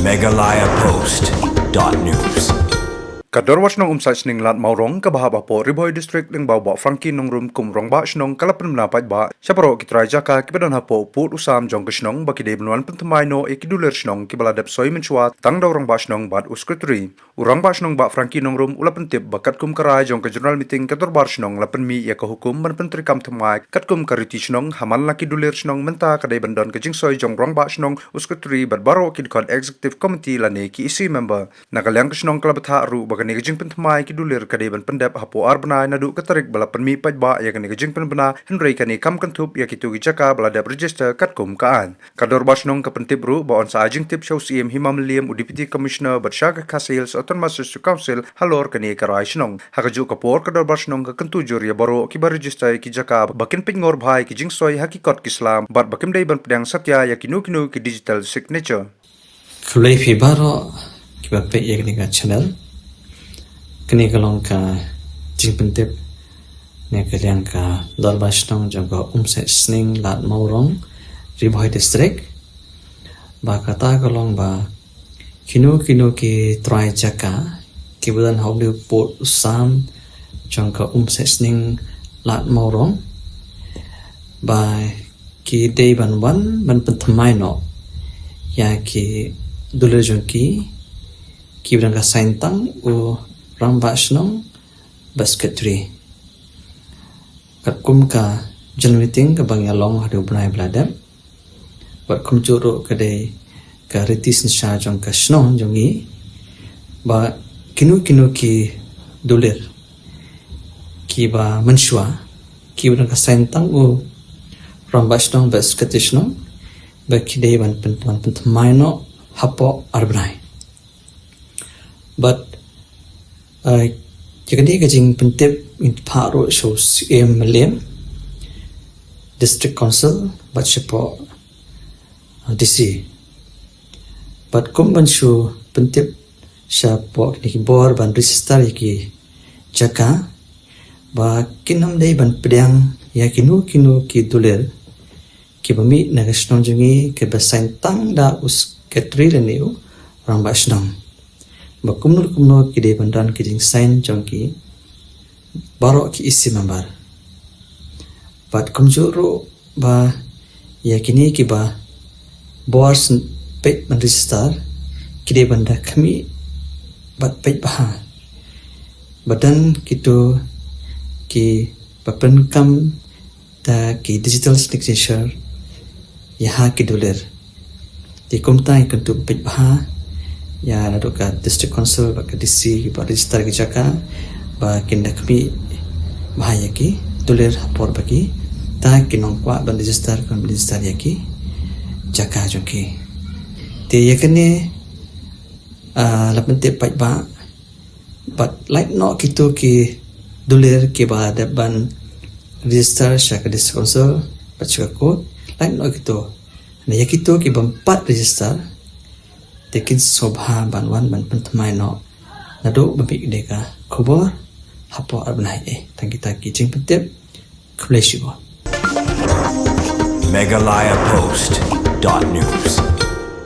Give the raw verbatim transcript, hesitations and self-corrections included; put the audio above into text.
Meghalaya Post dot news. Ka Dorbar Shnong Umsait Sning Lad Mawrong kaba hap hapoh Ri Bhoi District lyngba u Bah Frankie Nongrum kum Rangbah Shnong ka la pynbna paidbah sha baroh ki trai jaka kiba don hapoh u pud u sam jong ka shnong ba ki dei ban wan pynthymmai noh ïa ki dulir shnong kiba la dep soi mynshuwa tang da u Rangbah Shnong bad u Secretary. U Rangbah Shnong Bah Frankie Nongrum u la pyntip ba katkum ka rai jong ka General Meeting ka Dorbar Shnong la pynmih ïa ka hukum ban pyntreikam thymmai katkum ka riti shnong ha man la ki dulir shnong mynta ka dei ban don ka jingsoi jong u Rangbah Shnong, u Secretary bad baroh ki dkhot Executive Committee lane ki E C member. Na ka liang ka shnong ka la bthah ruh ba kane ka jingpynthymmai ki dulir ka dei ban pyndep hapoh ar bnai naduh ka tarik ba la pynmih paidbah ïa kane ka jingpynbna, hynrei kane kam kynthup ïa kito ki jaka ba la dep register katkum ka aiñ. Ka Dorbar Shnong ka pyntip ruh ba yn sa ai jingtip sha u Syiem Hima Mylliem, u Deputy Commissioner bad sha ka Khasi Hills Autonomous District Council halor kane ka rai shnong. Ha kajuh ka por ka Dorbar Shnong ka kyntu jur ïa baroh kiba register ïa ki jaka ba kin pynngor bha ïa ki jingsoi ha ki kot ki sla bad ba kim dei ban pdiang satia ïa kino kino ki digital signature. Khublei phi baroh kiba peit ïa kane ka channel. Kane ka long ka jingpyntip na ka liang ka Dorbar Shnong jong ka Umsait Sning Lad Mawrong, Ri Bhoi District. Ba kata ka long ba kino kino ki trai jaka kiba don ha u pud u sam jong ka Umsait Sning Lad Mawrong, ba ki dei ban wan ban pynthymmai noh ïa ki dulir jong ki kiba don ka saiñ tang u Rangbah Shnong bad Secretary. Katkum ka General Meeting kaba ngi ïa long ha u bnai ba la dep, bad kumjuh ruh ka dei ka riti synshar jong ka shnong jong ngi ba kino kino ki dulir kiba mynshuwa kiba don ka saiñ tang u Rangbah Shnong bad Secretary Shnong ba ki dei ban pyn-, ban pynthymmai noh hapoh ar bnai. Bad, eh, ïa kane ka jingpyntip ngin phah ruh sha u Syiem Mylliem, District Council bad shapoh, eh, D C. Bad kum ban shu pyntip shapoh kine ki bor ban register ïa ki jaka ba kin ym dei ban pdiang ïa kino kino ki dulir kiba mih na ka shnong jong ngi kiba saiñ tang da u Secretary lane u Rangbah Shnong. Ba kumno kumno ki dei ban don ki jingsaiñ jong ki baroh ki E C member. Bad kumjuh ruh ba ïa kine kiba bor shu peit ban register ki dei ban da khmih bad peit bha. Ba don kito kiba pynkam da ki digital signature ïa ha ki dulir. Te kumta ngi kyntu peit bha ïa naduh ka District Council bad ka D C ba register ki jaka ba kin da khmih bha ïa ki dulir ha por ba kita ki nongkwah ban register, kan register ïa ki jaka jong ki. Te ïa kane, ah, la pyntip paidbah bad lait noh kito ki dulir kiba dep ban register sha ka District Council bad sha ka court, lait noh kito. Na ïa kito ki bym pat register te kin sngewbha ban wan ban pynthymmai noh naduh ba mih kane ka khubor hapoh ar bnai. Eh, tang kita ki jingpyntip. Khublei shibun. Meghalaya Post dot news.